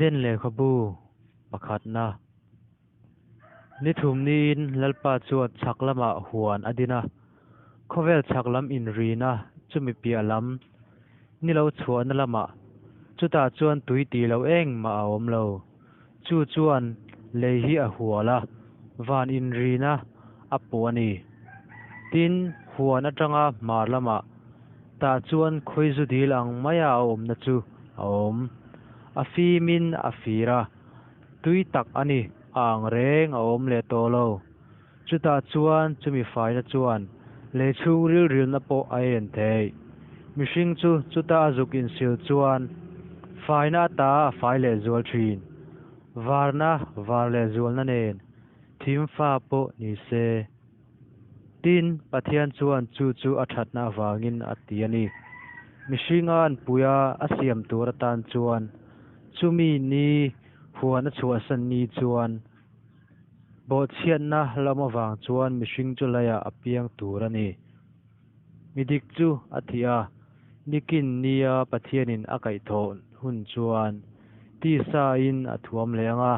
Eden lehkhabu pakhatna. Ni thum niin Lalpa chuan chhak lamah huan a din a, khawvel chhak lam inrina chumi piah lam ni lo chhuahna lamah, chutah chuan tui tih loh engmah a awm lo. Chu chuan lei hi a hual a, van inrina a puh a ni. Tin, huan atanga hmar lamah tah chuan khawizu dil ang maia a awmna chu a awm. A fimin a fir a, tui tak a ni, a ang reng a awm leh tawh lo. Chutah chuan chumi faina chuan lei chhungril rilna pawh a en theih. Mihring chu chuta a zuk insil chuan faina ata a fai lehzual thin. Varna var lehzualna nen thim fa pawh ni se. Tin, Pathian chuan chu chu a thatna avangin a ti a ni. Mihringa anpuia a siam tur atan chuan chumi ni huan a chhuahsan ni chuan bawhchhiatna lam avang chuan mihring chu leiah a piang tur a ni. Mi dik chu a thih a, nikin nia Pathianin a kaihthawh hun chuan tisain a thuam leh ang a,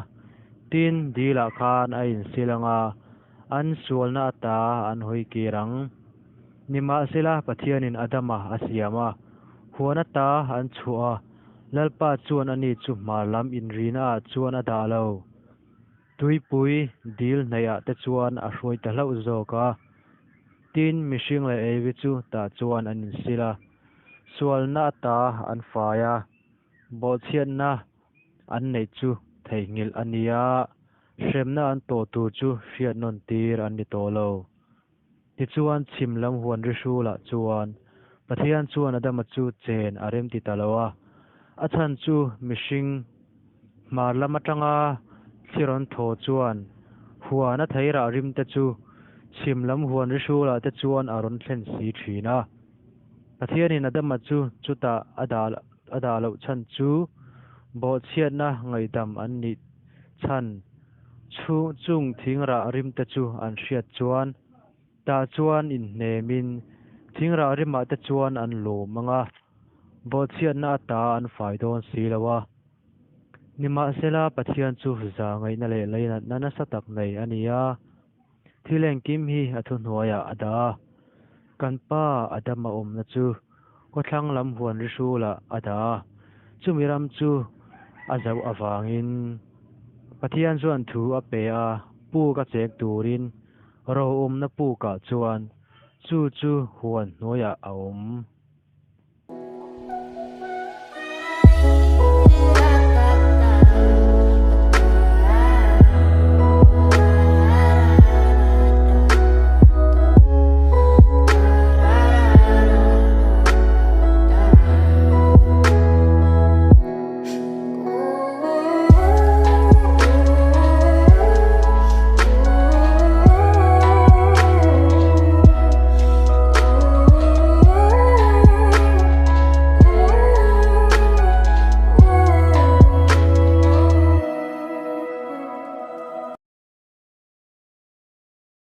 tin, dilah khan a insil ang a, an sualna ata an hawi kir ang. Nimahsela, Pathianin Adama a siam a, huan ata an chhuah a, Lalpa chuan ani chu hmar lam inrina ah chuan a dah lo. Tuipui dil hnaih ah te chuan a hruai ta hlauh zawk a. Tin, mihring leh Evi chu tah chuan an insil a, sualna ata an fai a, bawhchhiatna an neih chu theihnghilh a ni a, hremna an tawh tur chu hriat nawn tir an ni tawh lo. Tichuan, chhim lam huan ri hrulah chuan Pathian chuan Adama chu chen a remti ta lo a, a chhan chu mihring hmar lam atanga thli rawn thaw chuan huan a theirah rimte chu chhim lam huan ri hrulah te chuan a rawn thlen si thin a. Pathianin Adama chu chutah a dah a dah loh chhan chu bawhchhiatna ngaihdam an nih chhan chu chung thingrah rimte chu an hriat chuan tah chuan inhnemin thingrah rimah te chuan an lawm ang a, bawhchhiatna ata an fai dawn si lo a. Nimahsela, Pathian chu za ngaihna leh leinatna nasa tak nei a ni a, thil engkim hi a thuhnuaiah a dah a. Kan pa Adama awmna chu khawthlang lam huan ri hrulah a dah a, chumi ram chu a zauh avangin Pathian chuan thu a pe a, puk a chek turin ro awmna pukah chuan chu chu huan hnuaiah a awm.